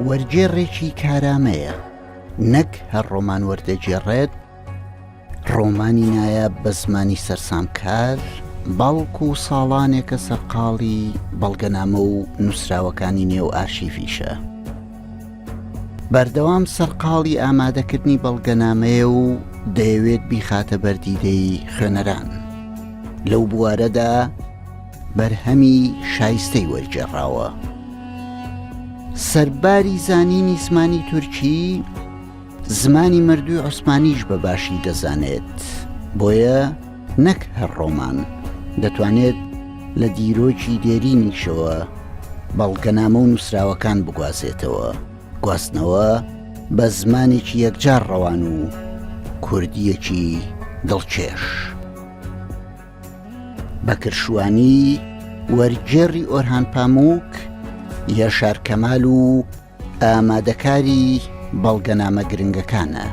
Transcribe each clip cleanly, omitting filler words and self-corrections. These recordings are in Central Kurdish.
وەرگێڕێکی کارامەیە، نەک هەر ڕۆمان وەردەگێڕێت، ڕۆمانی نایاب بە زمانی سەرسامکار، بەڵکو ساڵانێکە سەرقاڵی بەڵگەنامە و نووسراوەکانی نێو ئارشیڤیشە. بەردەوام سەرقاڵی ئامادەکردنی بەڵگەنامەیە و دەیەوێت بیخاتە بەر دیدەی خوێنەران. لەو بوارەدا بەرهەمی شایستەی وەرگێڕاوە. سەرباری زانینی زمانی تورکی، زمانی مردووی عوسمانیش بە باشی دەزانێت، بۆیە نەک هەر ڕۆمان، دەتوانێت لە دیرۆکی دێرینیشەوە بەڵگەنامە و نووسراوەکان بگوازێتەوە، گواستنەوە بە زمانێکی یەکجار ڕەوان و کوردییەکی دڵکێش. بەکر شوانی، وەرگێڕی ئۆرهان پاموک، یەشار کەمال و ئامادەکاری بەڵگەنامە گرنگەکانە.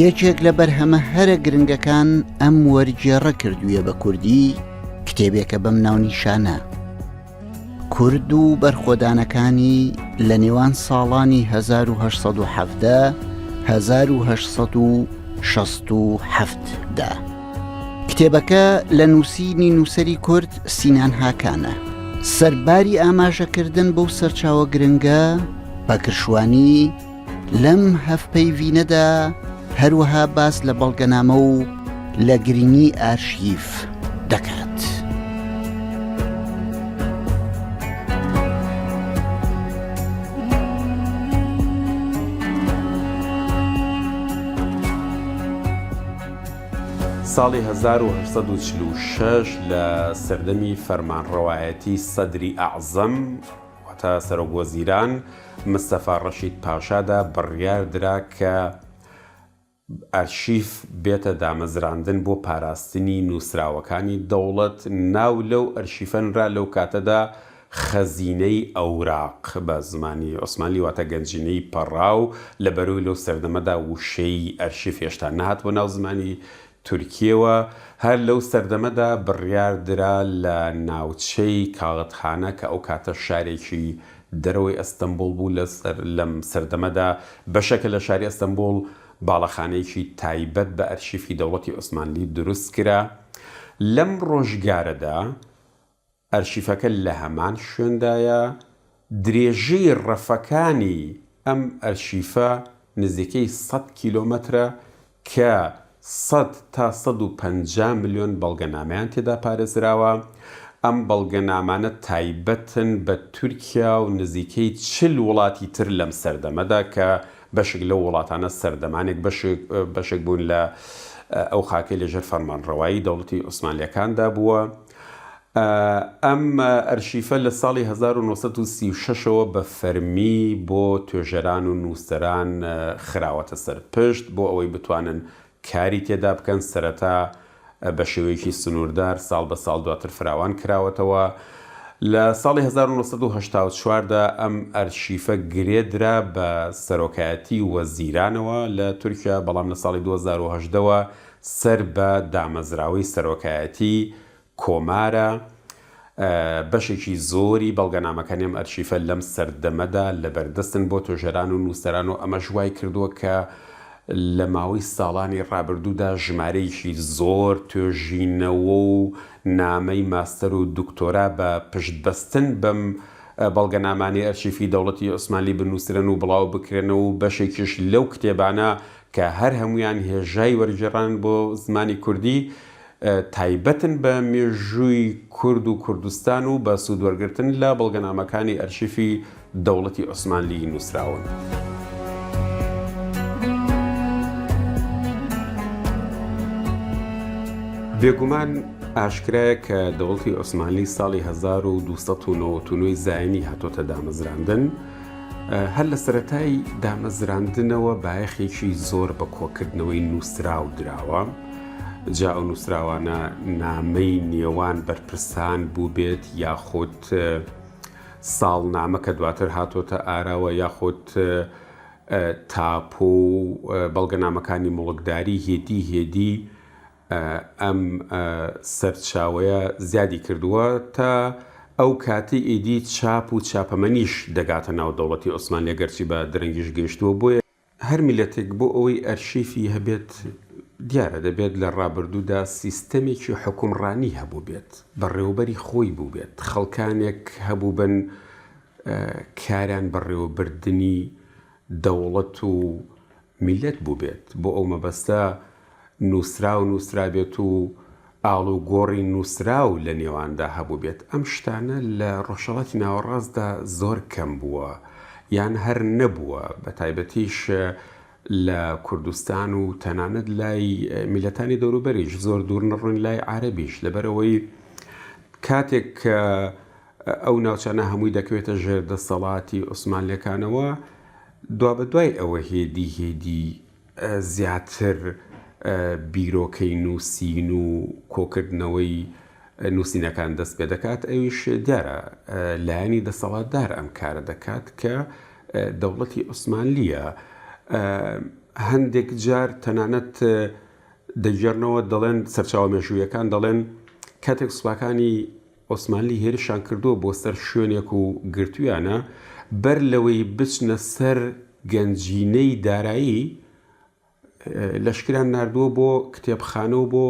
یەکێک لە بەرهەمە هەرە گرنگەکان ئەم وەرگێڕە کردوویە بە کوردی، کتێبێکە بەم ناونیشانە، کورد و بەرخۆدانەکانی لە نێوان ساڵانی 1817 1867 دا. کتێبەکە لە نووسینی نووسەری کورد سینان هاکانە. سەرباری ئاماژەکردن بەو سەرچاوە گرنگە، بەکر شوانی لەم هەڤپەیڤینەدا هەروەها باس لە بەڵگەنامە و لە گرنگی ئارشیف دەکات. ساڵی 1846 لە سەردەمی فەرمانڕەوایەتی سەدری ئەعزەم واتە سەرۆک وەزیران مستەفا ڕەشید پاشادا بڕیار درا کە ئەرشیف بێتە دامەزراندن بۆ پاراستنی نووسراوەکانی دەوڵەت، ناو لەو ئەرشیفە نرا لەو کاتەدا خەزینەی ئەوراق بە زمانی عوسمانلی واتە گەنجینەی پەڕاو، لەبەرەوەی لەو سەردەمەدا وشەی ئەرشیف هێشتا نەهاتبووە ناو زمانی تورکییەوە، هەر لەو سەردەمەدا بڕیار درا لە ناوچەی کاغتخانە کە ئەو کاتە شارێکی دەرەوەی ئەستەنبوڵ بوو لە لەم سەردەمەدا بەشێکە لە شاری ئەستەنبوڵ، باڵەخانەیەکی تایبەت بە ئەرشیفی دەوڵەتی عوسمانلی دروست کرا. لەم ڕۆژگارەدا ئەرشیفەکە لە هەمان شوێندایە، درێژەی ڕەفەکانی ئەم ئەرشیفە نزیکەی سەد کیلۆمەترە کە سەد تا 150 ملیۆن بەڵگەنامەیان تێدا پارێزراوە، ئەم بەڵگەنامانە تایبەتن بە تورکیا و نزیکەی 40 وڵاتی تر لەم سەردەمەدا کە بەشێک لەو وڵاتانە سەردەمانێک بەشێک بوون لە ئەو خاکەی لەژێر فەرمانڕەوایی دەوڵەتی عوسمانلییەکاندا بووە. ئەم ئەرشیفە لە ساڵی 1936 ەوە بە فەرمی بۆ توێژەران و نووسەران خراوەتە سەر پشت بۆ ئەوەی بتوانن کاری تێدا بکەن، سەرەتا بە شێوەیەکی سنووردار ساڵ بە ساڵ دواتر فراوان کراوەتەوە. لە ساڵی 1984 دا ئەم ئەرشیفە گرێ درا بە سەرۆکایەتی وەزیرانەوە لە تورکیا، بەڵام لە ساڵی 2018 وە سەر بە دامەزراوەی سەرۆکایەتی کۆمارە، بەشێکی زۆری بەڵگەنامەکانی ئەم ئەرشیفە لەم سەردەمەدا لەبەردەستن بۆ توێژەران و نووسەران و ئەمەش وای کردووە کە لە ماوەی ساڵانی ڕابردوودا ژمارەیەکی زۆر توێژینەوە و نامەی ماستەر و دکتۆرا بە پشتبەستن بەم بەڵگەنامانەی ئەرشیفی دەوڵەتی عوسمانلی بنووسرێن و بڵاو بکرێنەوە و بەشێکیش لەو کتێبانە کە هەر هەموویان هێژای وەرگێڕانن بۆ زمانی کوردی تایبەتن بە مێژووی کورد و کوردستان و بە سوودوەرگرتن لە بەڵگەنامەکانی ئەرشیفی دەوڵەتی عوسمانلی نووسراون. بێگومان ئاشکرایە کە دەوڵەتی عوسمانلی ساڵی 1299 زایینی هاتۆتە دامەزراندن، هەر لە سەرەتای دامەزراندنەوە بایەخێکی زۆر بە کۆکردنەوەی نووسراو دراوە. جا ئەو نووسراوانە نامەی نێوان بەرپرسان بووبێت یاخود ساڵنامە کە دواتر هاتۆتە ئاراوە یاخود تاپۆ و بەڵگەنامەکانی موڵکداری هێدی هێدی ئەم سەرچاوەیە زیادی کردووە تا. ئەو کاتەی ئیدی چاپ و چاپەمەنیش دەگاتە ناو دەوڵەتی عوسمانلی گەرچی بە درەنگیش گەیشتووە بۆیە هەر میللەتێک بۆ ئەوەی ئەرشیفی هەبێت دیارە دەبێت لە ڕابردوودا سیستەمێکی حوکمڕانی هەبووبێت، بەڕێوەبەری خۆی بووبێت، خەڵکانێک هەبووبن کاریان بەڕێوەبردنی دەوڵەت و میللەت بووبێت، بۆ ئەو مەبەستە نووسراو نووسرابێت و ئاڵوگۆڕی نووسراو لە نێواندا هەبووبێت، ئەم شتانە لە ڕۆژهەڵاتی ناوەڕاستدا زۆر کەم بووە یان هەر نەبووە، بە تایبەتیش لە کوردستان و تەنانەت لای میللەتانی دەوروبەریش، زۆر دوور نەڕۆین لای عەرەبیش، لەبەرئەوەی کاتێک کە ئەو ناوچانە هەمووی دەکەوێتە ژێر دەسەڵاتی عوسمانلیەکانەوە، دوابەدوای ئەوە هێدی هێدی زیاتر بیرۆکەی نووسین و کۆکردنەوەی نووسینەکان دەست پێ دەکات، ئەویش دیارە لایەنی دەسەڵاتدار ئەم کارە دەکات کە دەوڵەتی عوسمانلییە. هەندێک جار تەنانەت دەگێڕنەوە دەڵێن سەرچاوە مێژوویەکان دەڵێن کاتێک سوپاکانی عوسمانلی هێرشان کردووە بۆ سەر شوێنێک و گرتوویانە، بەر لەوەی بچنە سەر گەنجینەی دارایی، لەشکریان ناردووە بۆ کتێبخانە و بۆ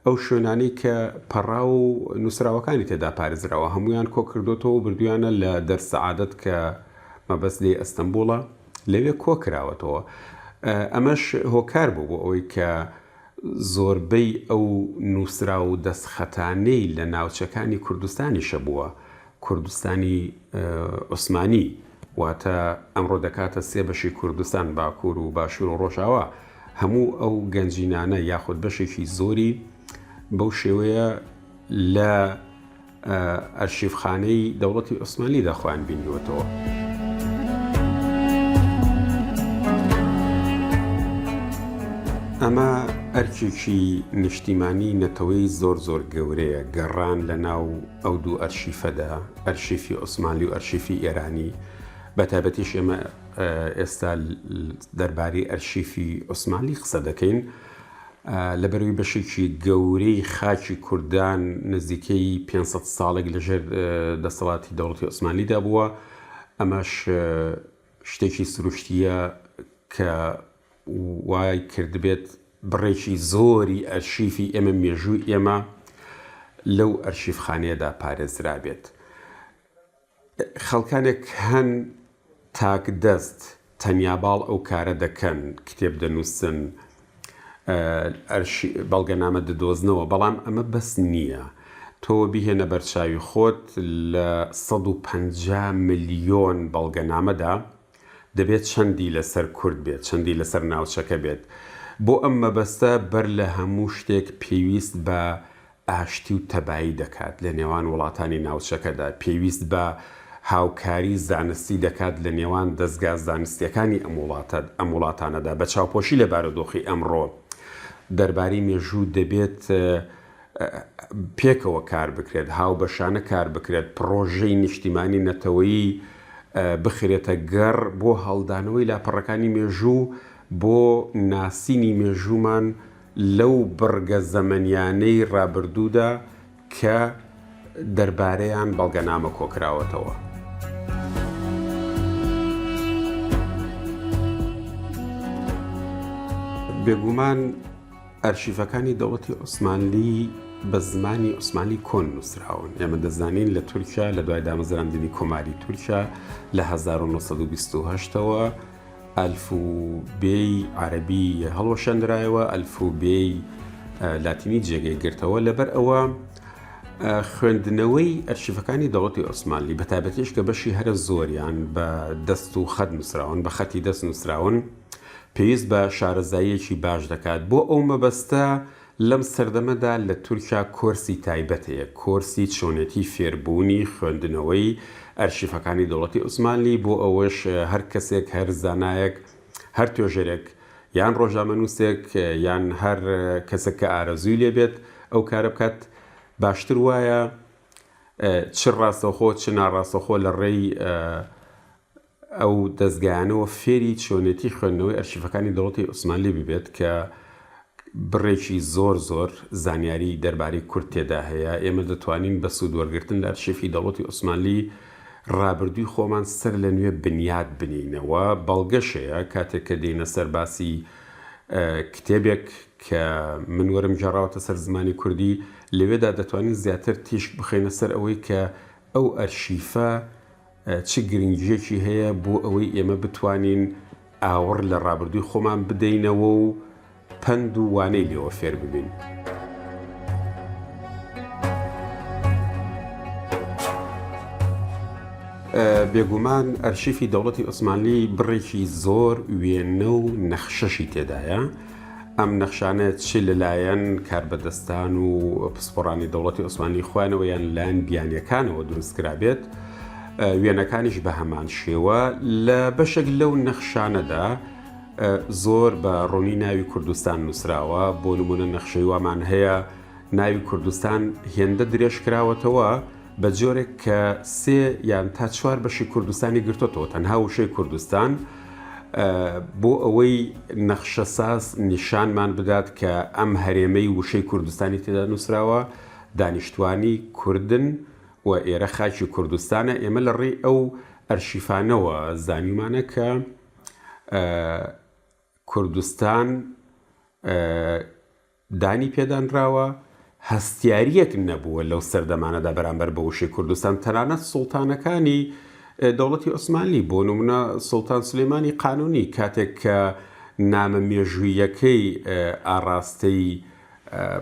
ئەو شوێنانەی کە پەڕاو و نووسراوەکانی تێدا پارێزراوە، هەموویان کۆ کردۆتەوە و بردوویانە لە دەرسەعادەت کە مەبەست لێی ئەستەنبوڵە، لەوێ کۆ کراوەتەوە. ئەمەش هۆکار بوو بۆ ئەوەی کە زۆربەی ئەو نووسراو و دەستخەتانەی لە ناوچەکانی کوردستانیشە بووە، کوردستانی عوسمانی، واتە ئەمڕۆ دەکاتە سێ بەشی کوردستان، باکوور و باشوور و ڕۆژاوا، هەموو ئەو گەنجینانە یاخود بەشێکی زۆری بەو شێوەیە لە ئەرشیفخانەی دەوڵەتی عوسمانلیدا خۆیان بینیوەتەوە. ئەمە ئەرکێکی نیشتیمانی نەتەوەی زۆر زۆر گەورەیە، گەڕان لە ناو ئەو دوو ئەرشیفەدا، ئەرشیفی عوسمانلی و ئەرشیفی ئێرانی، بە تایبەتیش ئێمە ئێستا دەربارەی ئەرشیفی عوسمانلی قسە دەکەین، لەبەرئەوەی بەشێکی گەورەی خاکی کوردان نزیکەی 500 ساڵێک لەژێر دەسەڵاتی دەوڵەتی عوسمانلیدا بووە، ئەمەش شتێکی سروشتییە کە وای کردبێت بڕێکی زۆری ئەرشیفی ئێمە، مێژووی ئێمە لەو ئەرشیفخانەیەدا پارێزرابێت. خەڵکانێک هەن تاک دەست تەنیا باڵ ئەو کارە دەکەن، کتێب دەنووسن، بەڵگەنامە دەدۆزنەوە، بەڵام ئەمە بەس نییە. تۆ بیهێنە بەرچاوی خۆت لە 150 ملیۆن بەڵگەنامەدا دەبێت چەندی لەسەر کورد بێت، چەندی لەسەر ناوچەکە بێت. بۆ ئەم مەبەستە بەر لە هەموو شتێک پێویست بە ئاشتی و تەبایی دەکات لە نێوان وڵاتانی ناوچەکەدا، پێویست بە هاوکاری زانستی دەکات لە نێوان دەزگا زانستییەکانی ئەم وڵاتە ئەم وڵاتانەدا، بە چاوپۆشی لە بارودۆخی ئەمڕۆ دەربارەی مێژوو دەبێت پێکەوە کار بکرێت، هاوبەشانە کار بکرێت، پڕۆژەی نیشتیمانی نەتەوەیی بخرێتە گەڕ بۆ هەڵدانەوەی لاپەڕەکانی مێژوو، بۆ ناسینی مێژوومان لەو بڕگە زەمەنیانەی ڕابردوودا کە دەربارەیان بەڵگەنامە کۆکراوەتەوە. بێگومان ئەرشیفەکانی دەوڵەتی عوسمانلی بە زمانی عوسمانی کۆن نووسراون. ئێمە دەزانین لە تورکیا لە دوای دامەزراندنی کۆماری تورکیا لە 1928 ەوە ئەلفوبێی عەرەبی هەڵوەشێندرایەوە، ئەلفوبێی لاتینی جێگەی گرتەوە. لەبەر ئەوە خوێندنەوەی ئەرشیفەکانی دەوڵەتی عوسمانلی بە تایبەتیش کە بەشی هەرە زۆریان بە دەست و خەت نووسراون، بە خەتی دەست نووسراون، پێویست بە شارەزاییەکی باش دەکات. بۆ ئەو مەبەستە لەم سەردەمەدا لە تورکیا کۆرسی تایبەت هەیە، کۆرسی چۆنێتی فێربوونی خوێندنەوەی ئەرشیفەکانی دەوڵەتی عوسمانلی، بۆ ئەوەش هەر کەسێک، هەر زانایەک، هەر توێژەرێک یان ڕۆژنامەنووسێک یان هەر کەسێک کە ئارەزووی لێ بێت ئەو کارە بکات، باشتر وایە چ ڕاستەوخۆ چ ناڕاستەوخۆ لە ڕێی ئەو دەزگایانەوە فێری چۆنێتی خوێندنەوەی ئەرشیفەکانی دەوڵەتی عوسمانلی ببێت کە بڕێکی زۆر زۆر زانیاری دەربارەی کورد تێدا هەیە، ئێمە دەتوانین بە سوود وەرگرتن لە ئەرشیفی دەوڵەتی عوسمانلی ڕابردووی خۆمان سەر لە نوێ بنیات بنێینەوە، بەڵگەش هەیە کاتێک کە دێینە سەر باسی کتێبێک کە من وەرم گێڕاوەتە سەر زمانی کوردی لەوێدا دەتوانین زیاتر تیشک بخەینە سەر ئەوەی کە ئەو ئەرشیفە چ گرنگییەکی هەیە بۆ ئەوەی ئێمە بتوانین ئاوڕ لە ڕابردووی خۆمان بدەینەوە و پەند و وانەی لێوە فێر ببین. بێگومان ئەرشیفی دەوڵەتی عوسمانلی بڕێکی زۆر وێنە و نەخشەشی تێدایە. ئەم نەخشانە چ لەلایەن کاربەدەستان و پسپۆڕانی دەوڵەتی عوسمانلی خۆیانەوە یان لەلایەن بیانیەکانەوە دروست کرابێت، وێنەکانیش بە هەمان شێوە. لە بەشێک لەو نەخشانەدا زۆر بە ڕوونی ناوی کوردستان نووسراوە، بۆ نموونە نەخشەی وامان هەیە ناوی کوردستان هێندە درێژ کراوەتەوە بە جۆرێک کە سێ یان تا چوار بەشی کوردستانی گرتۆتەوە تەنها وشەی کوردستان بۆ ئەوەی نەخشەساز نیشانمان بدات کە ئەم هەرێمەی وشەی کوردستانی تێدا نووسراوە دانیشتوانی کوردن و ئێرە خاکی کوردستانە ئێمە لە ڕێی ئەو ئەرشیفانەوە زانیومانە کە کوردستان دانی پێدانراوە، هەستیارییەک نەبووە لەو سەردەمانەدا بەرامبەر بە وشەی کوردستان، تەنانەت سوڵتانەکانی دەوڵەتی عوسمانلی، بۆ نمونە سوڵتان سولەیمانی قانونی کاتێک کە نامە مێژووییەکەی ئاڕاستەی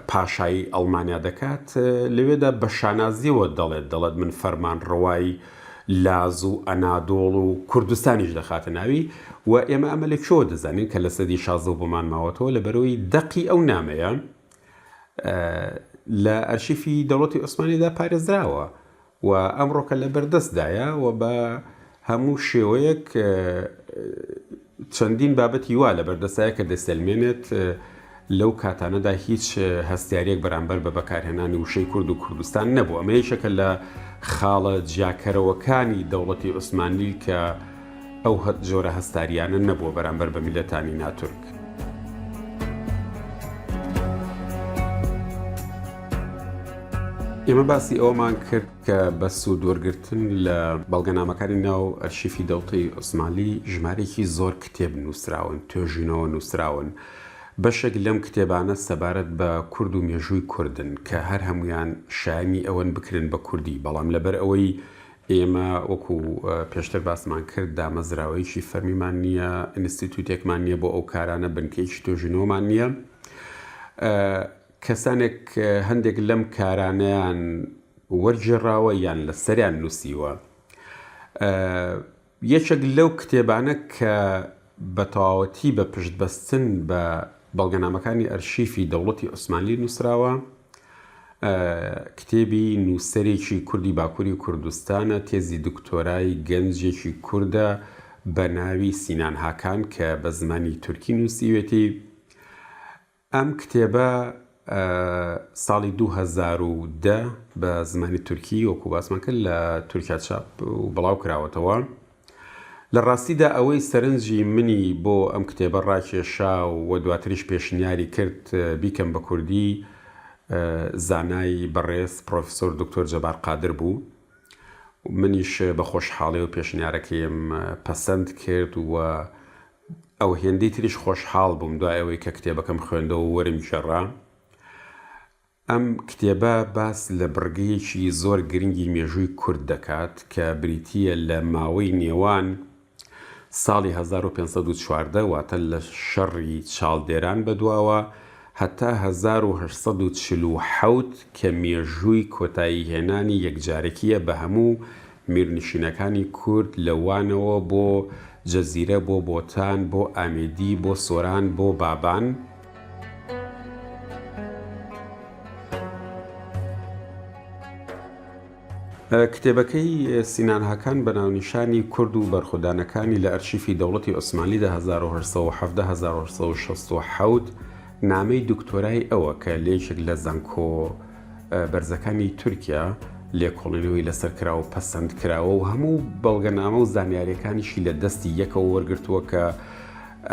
پاشای ئەڵمانیا دەکات، لەوێدا بە شانازییەوە دەڵێت، دەڵێت من فەرمانڕەوای لاز و ئەنادۆڵ و کوردستانیش دەخاتە ناوی و ئێمە ئەمە لە کوێوە دەزانین کە لە سەدی شازدەوە بۆمان ماوەتەوە لەبەرئەوەی دەقی ئەو نامەیە لە ئەرشیفی دەوڵەتی عوسمانیدا پارێزراوە و ئەمڕۆکە لە بەردەستدایە و بە هەموو شێوەیەک چەندین بابەتی وا لە بەردەستایە کە دەسەلمێنێت لەو کاتانەدا هیچ هەستیاریەک بەرامبەر بە بەکارهێنانی وشەی کورد و کوردستان نەبوو. ئەمە یەکێکە لە خاڵە جیاکەرەوەکانی دەوڵەتی عوسمانلی کە ئەو جۆرە هەستاریانە نەبووە بەرامبەر بە میللەتانی ناتورک. ئێمە باسی ئەوەمان کرد کە بە سوود وەرگرتن لە بەڵگەنامەکانی ناو ئەرشیفی دەوڵەتی عوسمانلی ژمارەیەکی زۆر کتێب نووسراون، توێژینەوە نووسراون. بەشێک لەم کتێبانە سەبارەت بە کورد و مێژووی کوردن کە هەر هەموویان شایەنی ئەوەن بکرێن بە کوردی، بەڵام لەبەر ئەوەی ئێمە وەکو پێشتر باسمان کرد دامەزراوەیەکی فەرمیمان نییە، ئینستیتوتێکمان نییە بۆ ئەو کارانە، بنکەیەکی توێژینەوەمان نییە. کەسانێک هەندێک لەم کارانەیان وەرگێڕاوە یان لەسەریان نووسیوە. یەکێک لەو کتێبانە کە بە تەواوەتی بە پشتبەستن بە بەڵگەنامەکانی ئەرشیفی دەوڵەتی عوسمانلی نووسراوە، کتێبی نووسەرێکی کوردی باکووری کوردستانە، تێزی دکتۆرای گەنجێکی کوردە بە ناوی سینان هاکان کە بە زمانی تورکی نووسیوێتی. ئەم کتێبە ساڵی 2010 بە زمانی تورکی وەکو باسمان کرد لە تورکیا چاپ و بڵاو کراوەتەوە. لە ڕاستیدا ئەوەی سەرنجی منی بۆ ئەم کتێبە ڕاکێشا و دواتریش پێشنیاری کرد بیکەم بە کوردی زانای بەڕێز پڕۆفیسۆر دکتۆر جەبار قادر بوو. منیش بە خۆشحاڵیەوە پێشنیارەکەیم پەسەند کرد و ئەو هێندەی تریش خۆشحاڵ بووم دوای ئەوەی کە کتێبەکەم خوێندەوە و وەرم گێڕا. ئەم کتێبە باس لە بڕگەیەکی زۆر گرنگی مێژووی کورد دەکات کە بریتییە لە ماوەی نێوان ساڵی 1514 واتە لە شەڕی چاڵدێران بەدواوە هەتا 1847 کە مێژووی کۆتاییهێنانی یەکجارەکییە بە هەموو میرنشینەکانی کورد لە وانەوە بۆ جزیرە بۆ بۆتان بۆ ئامێدی بۆ سۆران بۆ بابان. کتێبەکەی سینان هاکان بە ناونیشانی کورد و بەرخودانەکانی لە ئەرشیفی دەوڵەتی عوسمانلیدا 1817 1867 نامەی دکتۆرای ئەوە کە لە یەکێک لە زانکۆ بەرزەکانی تورکیا لێکۆڵینەوەی لەسەر کرا و پەسەند کراوە و هەموو بەڵگەنامە و زانیاریەکانیشی لە دەستی یەکەوە وەرگرتووە کە.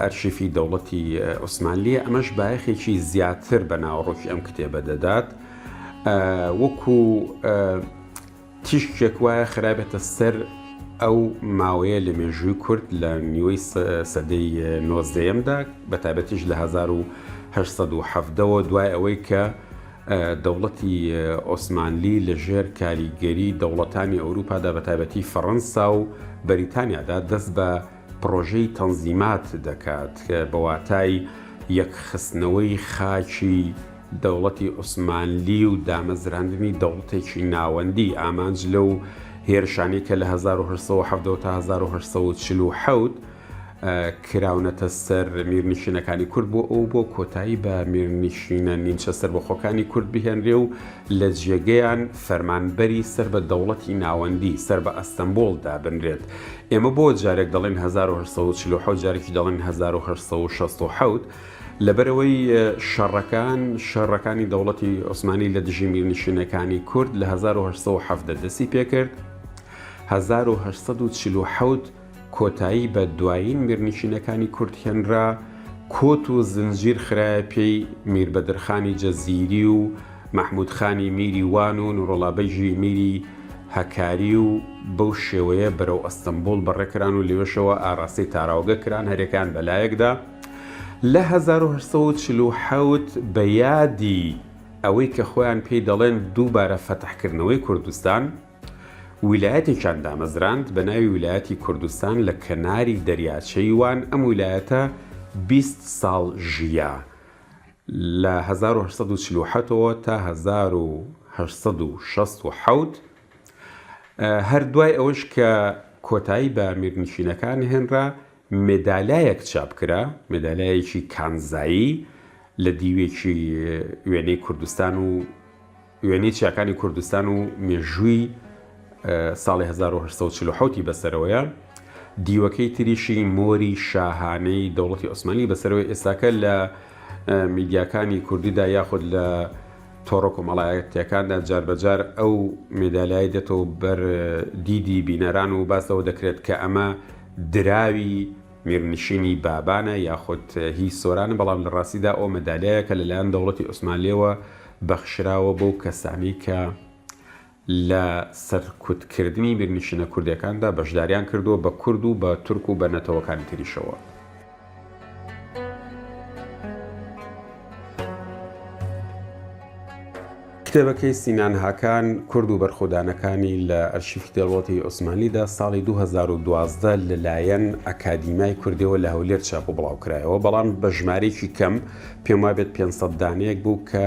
ئەرشیفی دەوڵەتی عوسمانلییە، ئەمەش بایەخێکی زیاتر بە ناوەڕۆکی ئەم کتێبە دەدات. وەکو تیشکێک وایە خرابێتە سەر ئەو ماوەیە لە مێژووی کورد لە نیوەی سەدەی نۆزدەیەمدا بە تایبەتیش لە 1817ەوە دوای ئەوەی کە دەوڵەتی عوسمانلی لە ژێر کاریگەری دەوڵەتانی ئەوروپادا بە تایبەتی فەڕەنسا و بەریتانیادا دەست بە پڕۆژەی تەنزیمات دەکات بە واتای یەکخستنەوەی خاکی دەوڵەتی عوسمانلی و دامەزراندنی دەوڵەتێکی ناوەندی، ئامانج لەو هێرشانەی کە لە 1817 تا 1847 کراونەتە سەر میرنشینەکانی کورد بۆ ئەو بۆ کۆتایی بە میرنشینە نیمچە سەربەخۆکانی کورد بهێنرێ و لە جێگەیان فەرمانبەری سەر بە دەوڵەتی ناوەندی سەر بە ئەستەنبوڵ دابنرێت. ئێمە بۆ جارێک دەڵێین 1847 جارێکی دەڵێین 1867 لەبەرئەوەی شەڕەکان شەڕەکانی دەوڵەتی عوسمانی لە دژی میرنشینەکانی کورد لە 1817 دەستی پێکرد 1847 کۆتایی بە دوایین میرنشینەکانی کورد هێنرا کۆت و زنجیر خرایە پێی میر بەدرخانی جەزیری و مەحمود خانی میری وان و نوڕوڵا بەگی میری هەکاری و بەو شێوەیە بەرەو ئەستەنبوڵ بەڕێکران و لەوێشەوە ئاراستەی تاراوگە کران هەریەکەیان بە لایەکدا. لە 1847 بە یادی ئەوەی کە خۆیان پێی دەڵێن دووبارە فەتحکردنەوەی کوردستان، ویلایەتێکیان دامەزراند بە ناوی ویلایەتی کوردستان لە کەناری دەریاچەی وان، ئەم ویلایەتە 20 ساڵ ژیا لە 1847 ەوە تا 1867، هەر دوای ئەوەش کە کۆتایی بە میرنشینەکان هێنرا مەدالیایەک چاپ کرا، مەدالیایەکی کانزایی لە دیوێکی وێنەی کوردستان و وێنەی چیاکانی کوردستان و مێژووی ساڵی 1847 ی بەسەرەوەیە، دیوەکەی تریشی مۆری شاهانەی دەوڵەتی عوسمانی بەسەرەوەی ئێستاکە لە میدیاکانی کوردیدا یاخود لە تۆڕە کۆمەڵایەتیەکاندا جاربەجار ئەو مێدالیای دێتەوە بەر دیدی بینەران و باس لەوە دەکرێت کە ئەمە دراوی میرنشینی بابانە یاخود هی سۆرانە، بەڵام لە ڕاستیدا ئەو مەدالیایە کە لەلایەن دەوڵەتی عوسمانلیەوە بەخشراوە بەو کەسانەی کە لە سەرکوتکردنی میرنشینە کوردیەکاندا بەشداریان کردووە بە کورد و بە تورک و بە نەتەوەکانی تریشەوە. کتێبەکەی سینان هاکان، کورد و بەرخۆدانەکانی لە ئەرشیفی دەوڵەتی عوسمانلیدا ساڵی 2012 لەلایەن ئەکادیمیای کوردیەوە لە هەولێر چاپ و بڵاوکرایەوە، بەڵام بە ژمارەیەکی کەم، پێم وابێت 500 دانەیەک بوو کە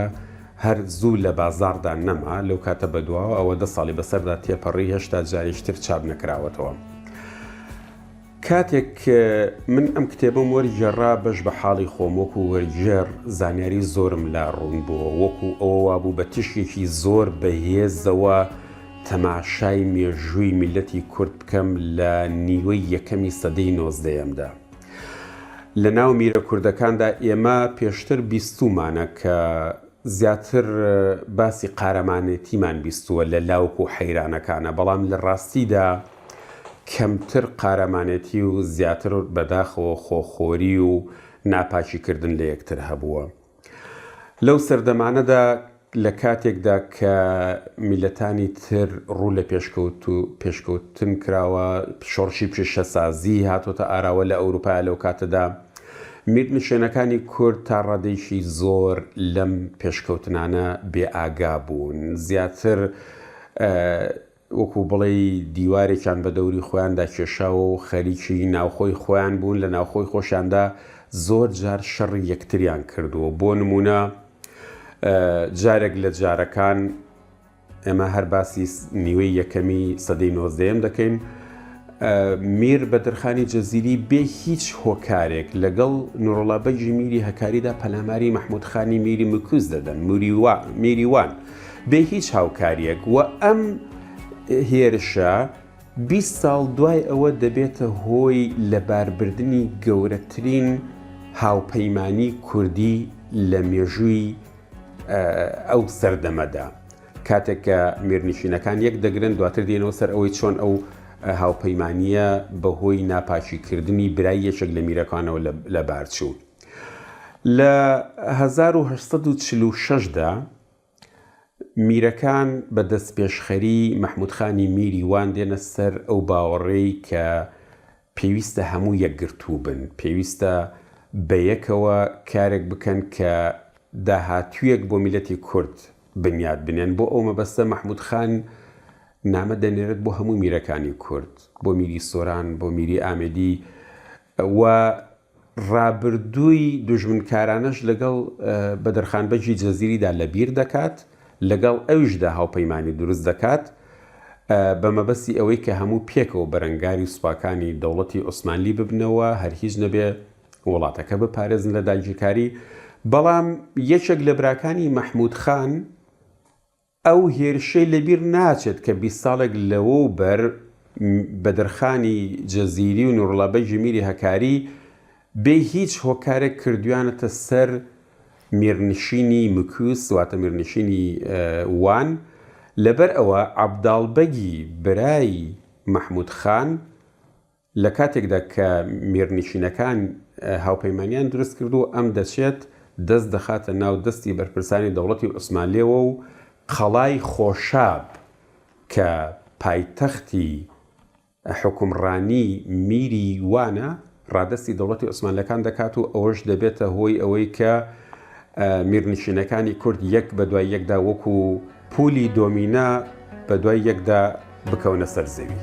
هەر زوو لە بازاڕدا نەما، لەو کاتە بەدواوە ئەوە دە ساڵی بەسەردا تێپەڕی هێشتا جارێکی تر چاپ نەکراوەتەوە. کاتێک من ئەم کتێبەم وەرگێڕا بەش بە حاڵی خۆم وەکو وەرگێڕ زانیاری زۆرم لا ڕوون بووە وەکو ئەوە وابوو بە تیشکێکی زۆر بەهێزەوە تەماشای مێژووی میللەتی کورد بکەم لە نیوەی یەکەمی سەدەی نۆزدەیەمدا لە ناو میرە کوردەکاندا ئێمە پێشتر بیستوومانە کە زیاتر باسی قارەمانێتیمان بیستووە لە لاوک و حەیرانەکانە بەڵام لە ڕاستیدا کەمتر قارەمانێتی و زیاتر بەداخەوە خۆخۆری و ناپاکی کردن لە یەکتر هەبووە. لەو سەردەمانەدا لە کاتێکدا کە میللەتانی تر ڕوو لە پێشکەوت و پێشکەوتن کراوە، شۆڕشی پیشەسازی هاتۆتە ئاراوە لە ئەوروپا لەو کاتەدا میرنشێنەکانی کورد تا ڕادەیەکی زۆر لەم پێشکەوتنانە بێ ئاگا بوون. زیاتر وەکو بڵێی دیوارێکیان بە دەوری خۆیاندا کێشاوە و خەریکی ناوخۆی خۆیان بوون، لە ناوخۆی خۆشیاندا زۆر جار شەڕی یەکتریان کردووە، بۆ نموونە جارێک لە جارەکان ئێمە هەر باسی نیوەی یەکەمی سەدەی نۆزدەیەم دەکەین، میر بەدرخانی جەزیری بێ هیچ هۆکارێک لەگەڵ نوڕڵا بەگی میری هەکاریدا پەلاماری مەحمود خانی میری مکوز دەدەن، میری وان. بێ هیچ هاوکارییەک و ئەم هێرشە 20 ساڵ دوای ئەوە دەبێتە هۆی لەباربردنی گەورەترین هاوپەیمانی کوردی لە مێژووی ئەو سەردەمەدا. کاتێک کە میرنشینەکان یەک دەگرن دواتر دێنەوە سەر ئەوەی چۆن ئەو. هاوپەیمانییە بەهۆی ناپاکیکردنی برای یەکێک لە میرەکانەوە لەبارچوو. لە 1846 دا میرەکان بە دەستپێشخەری مەحمود خانی میری وان دێنە سەر ئەو باوەڕەی کە پێویستە هەموو یەکگرتوو بن، پێویستە بەیەکەوە کارێک بکەن کە داهاتوویەک بۆ میللەتی کورد بنیات بنێن، بۆ ئەو مەبەستە مەحمود خان نامە دەنێرێت بۆ هەموو میرەکانی کورد، بۆ میری سۆران، بۆ میری ئامێدی و ڕابردووی دوژمنکارانەش لەگەڵ بەدرخان بەگی جزیریدا لەبیر دەکات، لەگەڵ ئەویشدا هاوپەیمانی دروست دەکات، بە مەبەستی ئەوەی کە هەموو پێکەوە بەرەنگاری سوپاکانی دەوڵەتی عوسمانلی ببنەوە، هەر هیچ نەبێ وڵاتەکە بپارێزن لە داگیرکاری، بەڵام یەکێک لە براکانی مەحمود خان ئەو هێرشەی لەبیر ناچێت کە 20 ساڵێک لەوەو بەر بەدرخانی جزیری و نوڕڵا بەگی میری هەکاری بێ هیچ هۆکارێک کردویانەتە سەر میرنشینی مکوس واتە میرنشینی وان، لەبەر ئەوە عەبداڵ بەگی برای مەحمود خان لە کاتێکدا کە میرنشینەکان هاوپەیمانیان دروست کردووە ئەم دەچێت دەست دەخاتە ناو دەستی بەرپرسانی دەوڵەتی عوسمانلیەوە و قەڵای خۆشاب کە پایتەختی حوکمڕانی میری وانە ڕادەستی دەوڵەتی عوسمانلەکان دەکات و ئەوەش دەبێتە هۆی ئەوەی کە میرنشینەکانی کورد یەک بە دوای یەکدا وەکو پولی دۆمینا بە دوای یەکدا بکەونە سەر زەوی.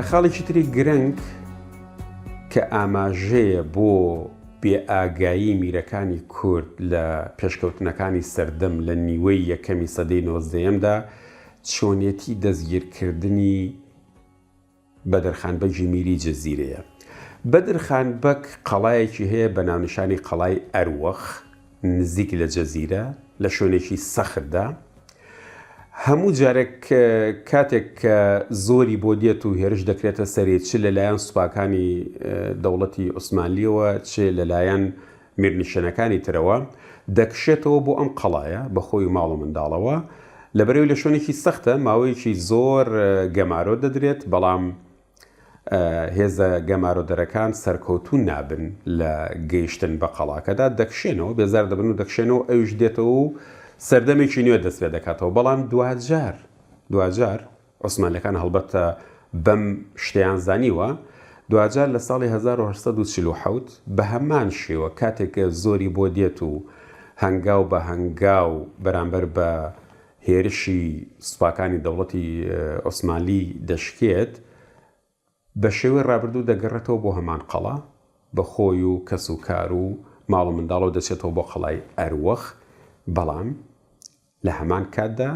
خاڵێکی تری گرنگ کە ئاماژەیە بۆ بێئاگایی میرەکانی کورد لە پێشکەوتنەکانی سەردەم لە نیوەی یەکەمی سەدەی نۆزدەیەمدا چۆنێتی دەستگیرکردنی بەدرخان بەگی میری جزیرەیە. بەدرخان بەگ قەڵایەکی هەیە بە ناونیشانی قەڵای ئەروەخ نزیک لە جزیرە لە شوێنێکی سەختدا. هەموو جارێک کاتێک کە زۆری بۆ دێت و هێرش دەکرێتە سەری چ لەلایەن سوپاکانی دەوڵەتی عوسمانلیەوە چ لەلایەن میرنشینەکانی ترەوە، دەکشێتەوە بۆ ئەم قەڵایە بە خۆی و ماڵ و منداڵەوە، لەبەرئەوەی لە شوێنێکی سەختە ماوەیەکی زۆر گەمارۆ دەدرێت، بەڵام هێزە گەمارۆدەرەکان سەرکەوتوو نابن لە گەیشتن بە قەڵاکەدا، دەکشێنەوە، بێزار دەبن و دەکشێنەوە، ئەویش دێتەوە و سەردەمێکی نوێ دەست پێ دەکاتەوە، بەڵام دواجار دواجار عوسمانیەکان هەڵبەتە بەم شتەیان زانیوە، دواجار لە ساڵی 1847 بە هەمان شێوە کاتێک کە زۆری بۆ دێت و هەنگاو بە هەنگاو بەرامبەر بە هێرشی سوپاکانی دەوڵەتی عوسمانلی دەشکێت، بە شێوەی ڕابردوو دەگەڕێتەوە بۆ هەمان قەڵا، بە خۆی و کەس و کار و ماڵ و منداڵەوە دەچێتەوە بۆ قەڵای ئەروەخ، بەڵام لە هەمان کاتدا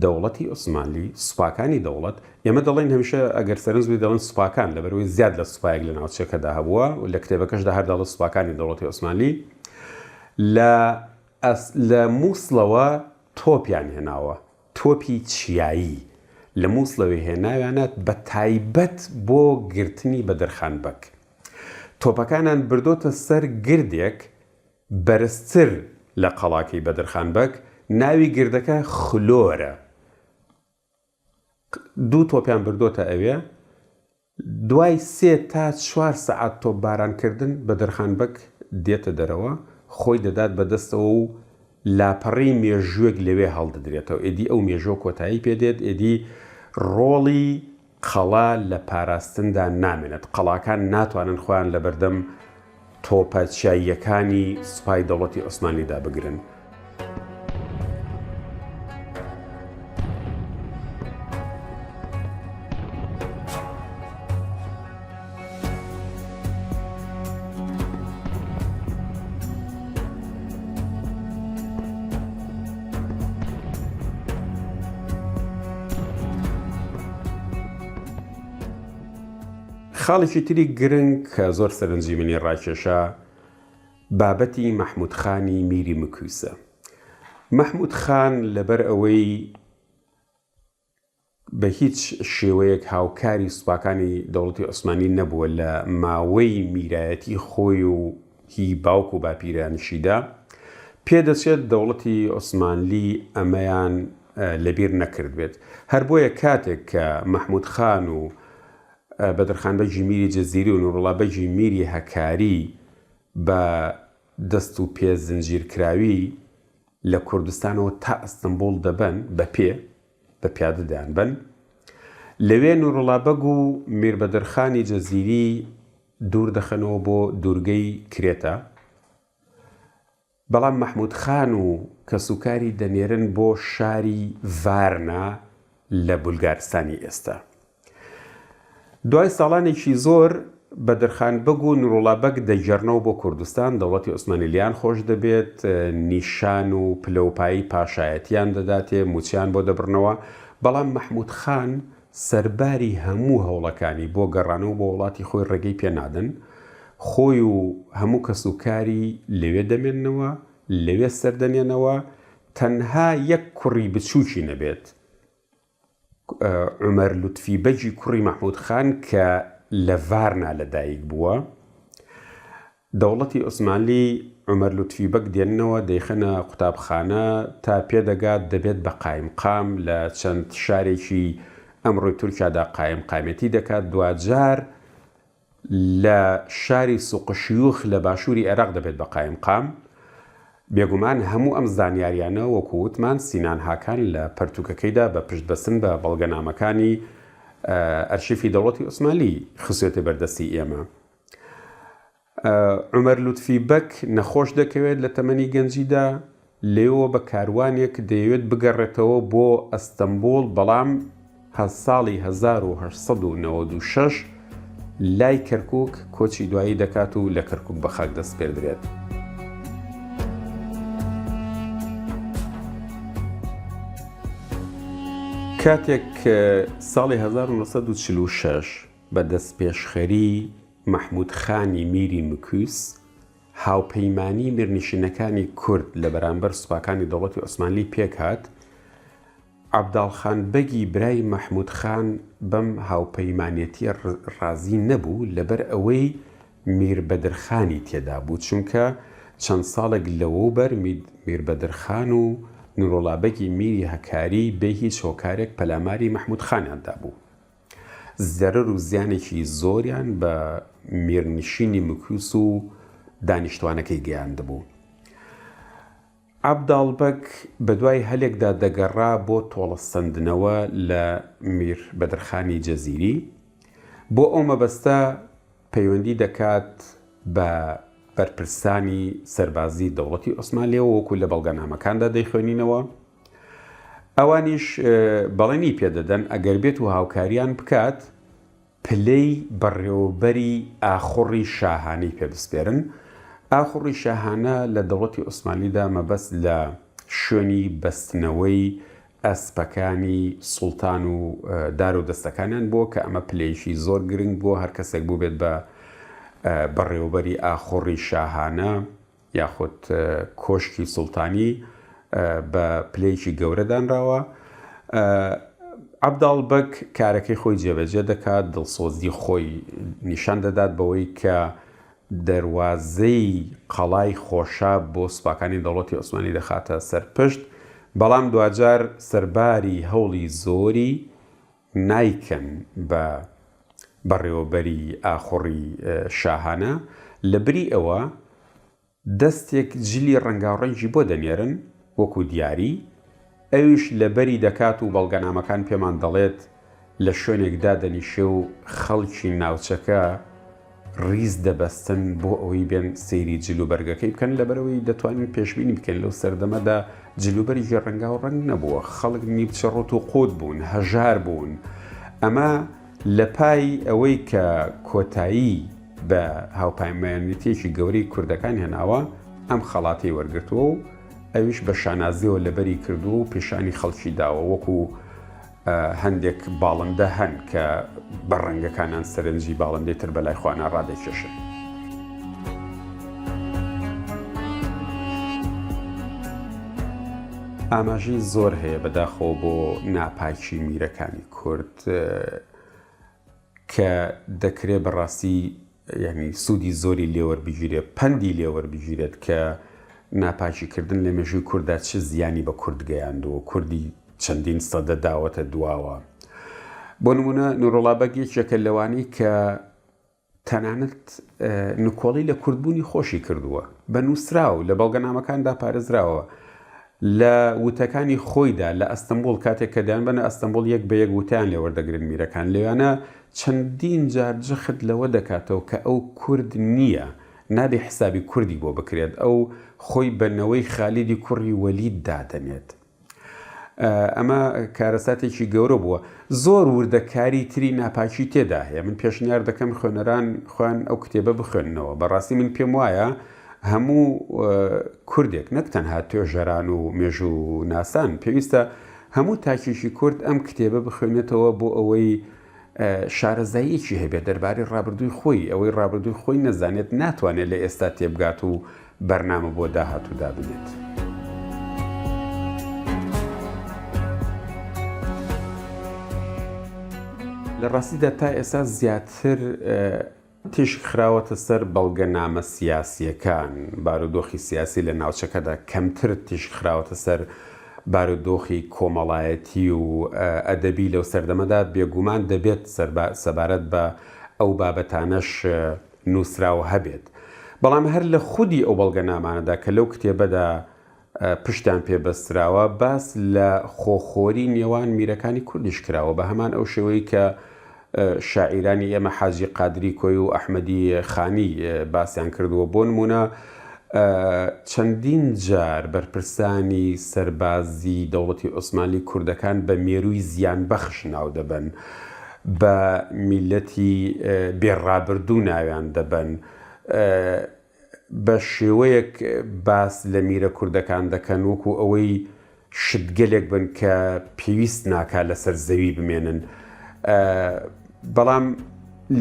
دەوڵەتی عوسمانلی، سوپاکانی دەوڵەت، ئێمە دەڵێین هەمیشە ئەگەر سەرنج بدەیت دەڵێن سوپاکان، لەبەرئەوەی زیاد لە سوپایەک لە ناوچەکەدا هەبووە و لە کتێبەکەشدا هەر دەڵێت سوپاکانی دەوڵەتی عوسمانلی لە لە مووسڵەوە تۆپیان هێناوە، تۆپی چیایی لە مووسڵەوە هێناویانە بە تایبەت بۆ گرتنی بەدرخان بەگ. تۆپەکانیان بردۆتە سەر گردێک بەرزتر لە قەڵاکەی بەدرخان بەگ، ناوی گردەکە خلۆرە. دوو تۆپیان بردۆتە ئەوێ، دوای سێ تا چوار سەعات تۆپباران کردن بەدرخان بەگ دێتە دەرەوە، خۆی دەدات بە دەستەوە و لاپەڕەی مێژووێک لەوێ هەڵدەدرێتەوە، ئێدی ئەو مێژووە کۆتایی پێ دێت، ئێدی ڕۆڵی قەڵا لە پاراستندا نامێنێت، قەڵاکان ناتوانن خۆیان لەبەردەم تۆپە چیاییەکانی سوپای دەوڵەتی عوسمانلیدا بگرن. خاڵێکی تری گرنگ کە زۆر سەرنجی منی ڕاکێشا بابەتی مەحمود خانی میری مکویسە. مەحمود خان لەبەر ئەوەی. بە هیچ شێوەیەک هاوکاری سوپاکانی دەوڵەتی عوسمانی نەبووە لە ماوەی میرایەتی خۆی و هی باوک و باپیرانیشیدا، پێدەچێت دەوڵەتی عوسمانلی ئەمەیان لەبیر نەکردبێت. هەر بۆیە کاتێک کە مەحمود خان و بەدرخان بەگی میری جزیری و نوروڵا بەگی میری هەکاری بە دەست و پێ زنجیرکراوی لە کوردستانەوە تا ئەستەنبوڵ دەبەن بە پێ، بە پیادە دەیانبەن، لەوێ نوروڵا بەگ و میر بەدرخانی جزیری دوور دەخەنەوە بۆ دوورگەی کرێتا، بەڵام مەحمود خان و کەسوکاری دەنێرن بۆ شاری ڤارنا لە بولگارستانی ئێستا. دوای ساڵانێکی زۆر بەدرخان بەگ و نوروڵا بەگ دەگێڕنەوە بۆ کوردستان، دەوڵەتی عوسمانی لێیان خۆش دەبێت، نیشان و پلەوپایەی پاشایەتیان دەداتێ، موچەیان بۆ دەبڕنەوە، بەڵام مەحمود خان سەرباری هەموو هەوڵەکانی بۆ گەڕانەوە بۆ وڵاتی خۆی ڕێگەی پێ نادەن، خۆی و هەموو کەسوکاری لەوێ دەمێننەوە، لەوێ سەردەنێنەوە، تەنها یەک کوڕی بچووکی نەبێت، عومەر لوتفی بەگی کوڕی مەحموود خان کە لە ڤارنا لەدایک بووە، دەوڵەتی عوسمانلی عومەر لوتفی بەگ دێننەوە دەیخەنە قوتابخانە تا پێدەگات دەبێت بە قایمقام لە چەند شارێکی ئەمڕۆی تورکیادا قایمقامێتی دەکات دواجار لە شاری سوقشیوخ لە باشووری عێراق دەبێت بە قایمقام بێگومان هەموو ئەم زانیاریانە وەکو وتمان سینان هاکان لە پەرتوکەکەیدا بە پشتبەستن بە بەڵگەنامەکانی ئەرشیفی دەوڵەتی عوسمانلی خستوێتە بەردەستی ئێمە. عومەر لوتفی بەگ نەخۆش دەکەوێت لە تەمەنی گەنجیدا، لەوێوە بە کاروانێک دەیەوێت بگەڕێتەوە بۆ ئەستەنبوڵ، بەڵام ساڵی 1896 لای کەرکوک کۆچی دوایی دەکات و لە کەرکوک بە خاک دەسپێردرێت. کاتێک ساڵی 1946 بە دەستپێشخەری مەحموود خانی میری مکوس، هاوپەیمانیی میرنشینەکانی کورد لە بەرامبەر سوپاکانی دەوڵەتی عوسمانلی پێکهات، عەبداڵ خان بەگی برای مەحموود خان بەم هاوپەیمانێتییە ڕازی نەبوو لەبەر ئەوەی میر بەدرخانی تێدا بوو، چونکە چەند ساڵێک لەوەوبەر میر بەدرخان و نوروڵا بەگی میری هەکاری بێ هیچ هۆکارێک پەلاماری مەحموود خانیان دابوو. زەرەر و زیانێکی زۆریان بە میرنشینی مکوس و دانیشتوانەکەی گەیاندبوو. عەبداڵ بەگ بەدوای هەلێکدا دەگەڕا بۆ تۆڵەسەندنەوە لە میر بەدرخانی جەزیری، بۆ ئەو مەبەستە پەیوەندی دەکات بە بەرپرسانی سەربازی دەوڵەتی عوسمانلیەوە وەکو لە بەڵگەنامەکاندا دەیخوێنینەوە. ئەوانیش بەڵێنی پێدەدەن ئەگەر بێت و هاوکاریان بکات پلەی بەڕێوەبەری ئاخوڕی شاهانەی پێ بسپێرن. ئاخوڕی شاهانە لە دەوڵەتی عوسمانلیدا مەبەست لە شوێنی بەستنەوەی ئەسپەکانی سوڵتان و دار و دەستەکانیان بووە کە ئەمە پلەیەکی زۆر گرنگ بووە هەر کەسێک بووبێت بە بەڕێوەبەری ئاخوڕی شاهانە یاخود کۆشکی سوڵتانی بە پلەیەکی گەورە دانراوە. عەبداڵ بەگ کارەکەی خۆی جێبەجێ دەکات، دڵسۆزی خۆی نیشان دەدات بەوەی کە دەروازەی قەڵای خۆشاب بۆ سوپاکانی دەوڵەتی عوسمانی دەخاتە سەر پشت، بەڵام دواجار سەرباری هەوڵی زۆری نایکەن بە بەڕێوەبەری ئاخوڕی شاهانە، لەبری ئەوە دەستێک جلی ڕەنگاوڕەنگی بۆ دەنێرن وەکو دیاری، ئەویش لەبەری دەکات و بەڵگەنامەکان پێمان دەڵێت لە شوێنێک دادەنیشێ و خەڵکی ناوچەکە ڕیز دەبەستن بۆ ئەوەی بێن سەیری جلوبەرگەکەی بکەن، لەبەرئەوەی دەتوانین پێشبینی بکەین لەو سەردەمەدا جلوبەرگی ڕەنگاو ڕەنگ نەبووە، خەڵک نیمچە ڕوت و قوت بوون، هەژار بوون، ئەمە لە پای ئەوەی کە کۆتایی بە هاوپەیمانێتییەکی گەورەی کوردەکان هێناوە، ئەم خەڵاتەی وەرگرتووە و ئەویش بە شانازییەوە لەبەری کردووە و پیشانی خەڵکی داوە وەکو هەندێک باڵندە هەن کە بە ڕەنگەکانیان سەرنجی باڵندەی تر بەلای خۆیانا ڕادەکێشن. ئاماژەی زۆر هەیە بەداخەوە بۆ ناپاکی میرەکانی کورد کە دەکرێ بەڕاستی یانی سوودی زۆری لێوەربگیرێت، پەندی لێوەربگیرێت کە ناپاکیکردن لە مێژووی کورددا چ زیانی بە کورد گەیاندووە، کوردی چەندین سەدە داوەتە دواوە. بۆ نموونە نوروڵا بەگ یەکێکە لەوانەی کە تەنانەت نکۆڵی لە کوردبوونی خۆشی کردووە، بە نووسراو لە بەڵگەنامەکاندا پارێزراوە. لە وتەکانی خۆیدا لە ئەستەنبوڵ کاتێک کە دەیانبەنە ئەستەنبوڵ یەک بە یەک وتەیان لێ وەردەگرن میرەکان لەویانە چەندین جار جەخت لەوە دەکاتەوە کە ئەو کورد نییە نابێ حسابی کوردی بۆ بکرێت ئەو خۆی بە نەوەی خالیدی کوڕی وەلید دادەنێت. ئەمە کارەساتێکی گەورە بووە. زۆر وردەکاری تری ناپاکی تێدا هەیە. من پێشنیار دەکەم خوێنەران خۆیان ئەو کتێبە بخوێننەوە. بەڕاستی من پێم وایە هەموو کوردێک نەک تەنها توێژەران و مێژووناسان پێویستە هەموو تاکێکی کورد ئەم کتێبە بخوێنێتەوە بۆ ئەوەی شارەزاییەکی هەبێت دەربارەی ڕابردووی خۆی، ئەوەی ڕابردووی خۆی نەزانێت ناتوانێت لە ئێستا تێبگات و بەرنامە بۆ داهاتوو دابنێت. لە ڕاستیدا تا ئێستا زیاتر تیشک خراوەتە سەر بەڵگەنامە سیاسییەکان، بارودۆخی سیاسی لە ناوچەکەدا، کەمتر تیشک خراوەتە سەر بارودۆخی کۆمەڵایەتی و ئەدەبی لەو سەردەمەدا، بێگومان دەبێت سەبارەت بە ئەو بابەتانەش نووسراو هەبێت. بەڵام هەر لە خودی ئەو بەڵگەنامانەدا کە لەو کتێبەدا پشتیان پێ بەستراوە، باس لە خۆخۆری نێوان میرەکانی کوردیش کراوە، بە هەمان ئەو شێوەی کە شاعیرانی ئێمە حاجی قادری کۆی و ئەحمەدی خانی باسیان کردووە. بۆ نموونە چەندین جار بەرپرسانی سەربازی دەوڵەتی عوسمانلی کوردەکان بە مێرووی زیانبەخش ناودەبەن، بە میللەتی بێ ڕابردوو ناویان دەبەن. بە شێوەیەک باس لە میرە کوردەکان دەکەن وەکو ئەوەی شتگەلێک بن کە پێویست ناکا لەسەر زەوی بمێنن. بەڵام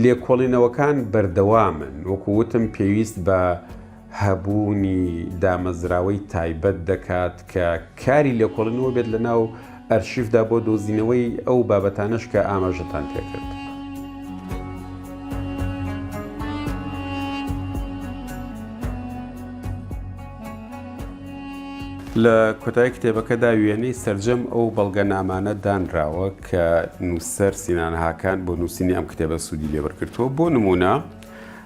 لێکۆڵینەوەکان بەردەوامن، وەکو وتم پێویست بە هەبوونی دامەزراوەی تایبەت دەکات کە کاری لێکۆڵینەوە بێت لە ناو ئەرشیفدا بۆ دۆزینەوەی ئەو بابەتانەش کە ئاماژەتان پێکرد. لە کۆتایی کتێبەکەدا وێنەی سەرجەم ئەو بەڵگەنامانە دانراوە کە نووسەر سینان هاکان بۆ نووسینی ئەم کتێبە سوودی لێوەرگرتووە، بۆ نموونە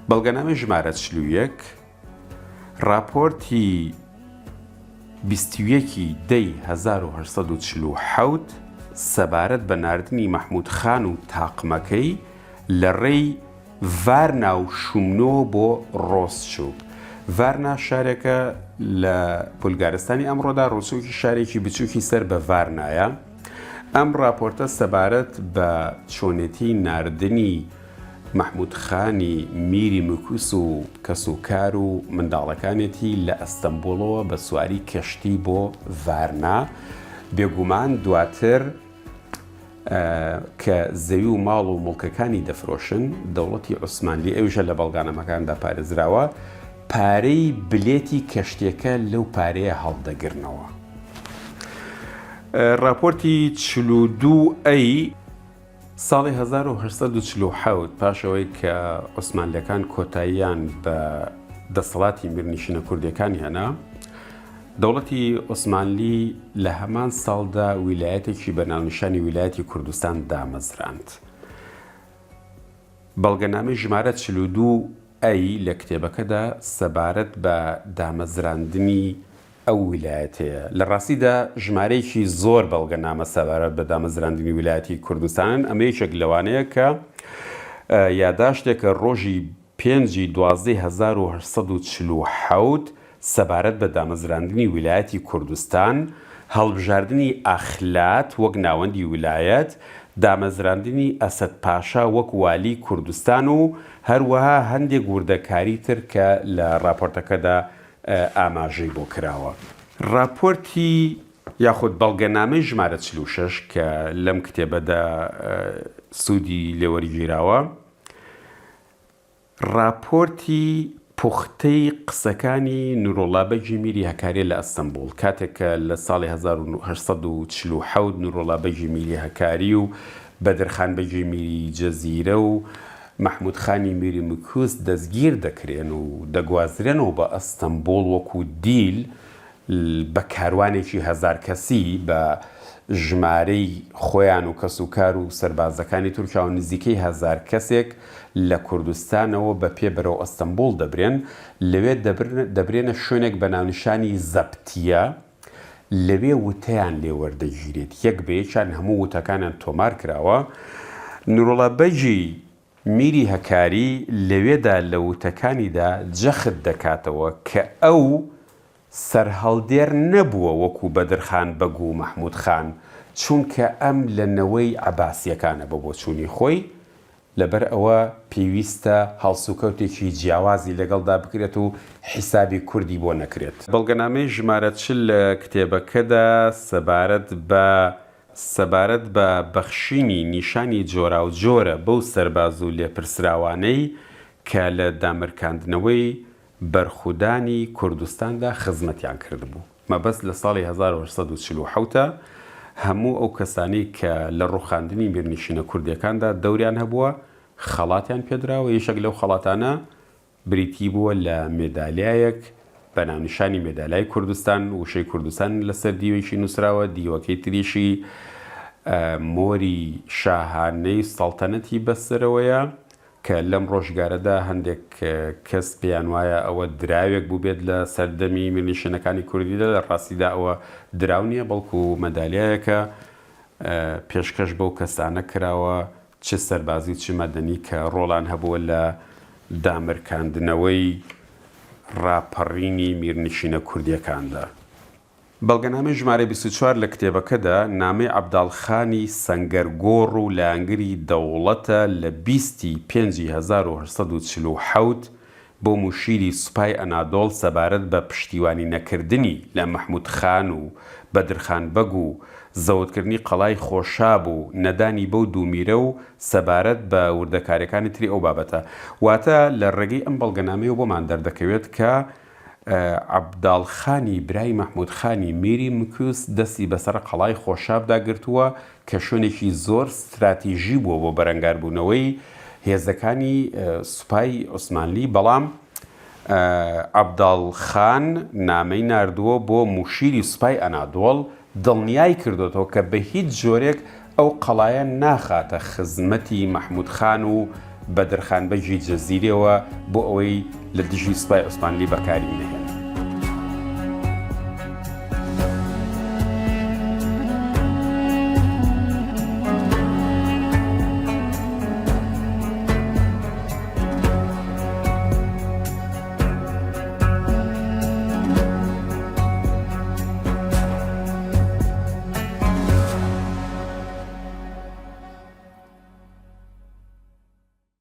بەڵگەنامەی ژمارە 41، ڕاپۆرتی 21 ی دەی 1847 سەبارەت بە ناردنی مەحموود خان و تاقمەکەی لە ڕێی ڤارنا و شومنۆ بۆ ڕۆسچوک. ڤارنا شارێکە لە بولگارستانی ئەمڕۆدا، ڕوسوکی شارێکی بچووکی سەر بە ڤارنایە. ئەم ڕاپۆرتە سەبارەت بە چۆنێتی ناردنی مەحموود خانی میری مکوس و کەسوکار و منداڵەکانێتی لە ئەستەنبوڵەوە بە سواری کەشتی بۆ ڤارنا. بێگومان دواتر کە زەوی و ماڵ و موڵکەکانی دەفرۆشن، دەوڵەتی عوسمانلی، ئەویش هەر لە بەڵگانامەکاندا پارێزراوە، پارەی بلێتی کەشتیەکە لەو پارەیە هەڵدەگرنەوە. ڕاپۆرتی 42 A ساڵی 1847 پاش ئەوەی کە عوسمانلیەکان کۆتاییان بە دەسەڵاتی میرنشینە کوردیەکان هێنا، دەوڵەتی عوسمانلی لە هەمان ساڵدا ویلایەتێکی بە ناونیشانی ویلایەتی کوردستان دامەزراند. بەڵگەنامەی ژمارە 42 A لە کتێبەکەدا سەبارەت بە دامەزراندنی ئەو ویلایەتەیە. لە ڕاستیدا ژمارەیەکی زۆر بەڵگەنامە سەبارەت بە دامەزراندنی ویلایەتی کوردستانن، ئەمە یەکێک لەوانەیە کە یاداشتێکە ڕۆژی پێنج ی دوازدەی 1847 سەبارەت بە دامەزراندنی ویلایەتی کوردستان، هەڵبژاردنی ئاخلات وەک ناوەندی ویلایەت، دامەزراندنی ئەسەد پاشا وەک والیی کوردستان و هەروەها هەندێک وردەکاری تر کە لە ڕاپۆرتەکەدا ئاماژەی بۆ کراوە. ڕاپۆرتی یاخود بەڵگەنامەی ژمارە 46 کە لەم کتێبەدا سوودی لێوەرگیراوە، ڕاپۆرتی. پوختەی قسەکانی نوروڵا بەگی میری هەکاریە لە ئەستەنبوڵ، کاتێک کە لە ساڵی 1847 نوروڵا بەگی میری هەکاری و بەدرخان بەگی میری جەزیرە و مەحمود خانی میری مکوس دەستگیر دەکرێن و دەگوازرێنەوە بە ئەستەنبوڵ وەکو دیل بە کاروانێکی هەزارکەسی بە ژمارەی خۆیان و کەسوکار و سەربازەکانی تورکیا و نزیکەی هەزارکەسێک لە کوردستانەوە بە پێ بەرەو ئەستەنبوڵ دەبرێن، لەوێ دەبرێنە شوێنێک بە ناونیشانی زەبتیە، لەوێ وتەیان لێ وەردەگیرێت، یەک بە یەکیان هەموو وتەکانیان تۆمار کراوە، نوروڵا بەگی میری هەکاری لەوێدا لە وتەکانیدا جەخت دەکاتەوە کە ئەو سەرهەڵدێر نەبووە وەکو بەدرخان بەگ و مەحمود خان، چونکە ئەم لە نەوەی عەباسییەکانە بە بۆچوونی خۆی، لەبەر ئەوە پێویستە هەڵسوکەوتێکی جیاوازی لەگەڵدا بکرێت و حیسابی کوردی بۆ نەکرێت. بەڵگەنامەی ژمارە 40 لە کتێبەکەدا سەبارەت بە سەبارەت بە بەخشینی نیشانی جۆراوجۆرە بەو سەرباز و لێپرسراوانەی کە لە دامرکاندنەوەی بەرخودانی کوردستاندا خزمەتیان کردبوو. مەبەست لە ساڵی 1847 ە، هەموو ئەو کەسانەی کە لە ڕووخاندنی میرنشینە کوردییەکاندا دەوریان هەبووە، خەڵاتیان پێدراوە، یەکێک لەو خەڵاتانە بریتی بووە لە مێدالیایەک بە ناونیشانی مێدالیای کوردستان، وشەی کوردستان لەسەر دیوێکی نووسراوە، دیوەکەی تریشی مۆری شاهانەی سەڵتەنەتی بەسەرەوەیە، کە لەم ڕۆژگارەدا هەندێک کەس پێیان وایە ئەوە دراوێک بووبێت لە سەردەمی میرنشینەکانی کوردیدا، لە ڕاستیدا ئەوە دراو نییە، بەڵکو مەدالیایەکە پێشکەش بەو کەسانە کراوە چ سەربازی و چ مەدەنی کە ڕۆڵان هەبووە لە دامرکاندنەوەی ڕاپەڕینی میرنشینە کوردییەکاندا. بەڵگەنامەی ژمارە 24 لە کتێبەکەدا نامەی عەبداڵ خانی سەنگەرگۆڕ و لایەنگری دەوڵەتە لە 20 ی پێنجی 1847 بۆ موشیری سوپای ئەنادۆڵ سەبارەت بە پشتیوانی نەکردنی لە مەحمود خان و بەدرخان بەگ و زەوتکردنی قەڵای خۆشاب و نەدانی بەو دوو میرە و سەبارەت بە وردەکاریەکانی تری ئەو بابەتە. واتە لە ڕێگەی ئەم بەڵگەنامەیەوە بۆمان دەردەکەوێت کە عەبداڵ خانی برای مەحمود خانی میری مکوس دەستی بەسەر قەڵای خۆشابدا گرتووە کە شوێنێکی زۆر ستراتیژی بووە بۆ بەرەنگاربوونەوەی هێزەکانی سوپای عوسمانلی، بەڵام عەبداڵ خان نامەی ناردووە بۆ موشیری سوپای ئەنادۆڵ دڵنیای کردۆتەوە کە بە هیچ جۆرێک ئەو قەڵایە ناخاتە خزمەتی مەحمود خان و بەدرخان بەگی جزیرەوە بۆ ئەوەی لە دژی سوپای عوسمانلی بەکاری نەهێنن.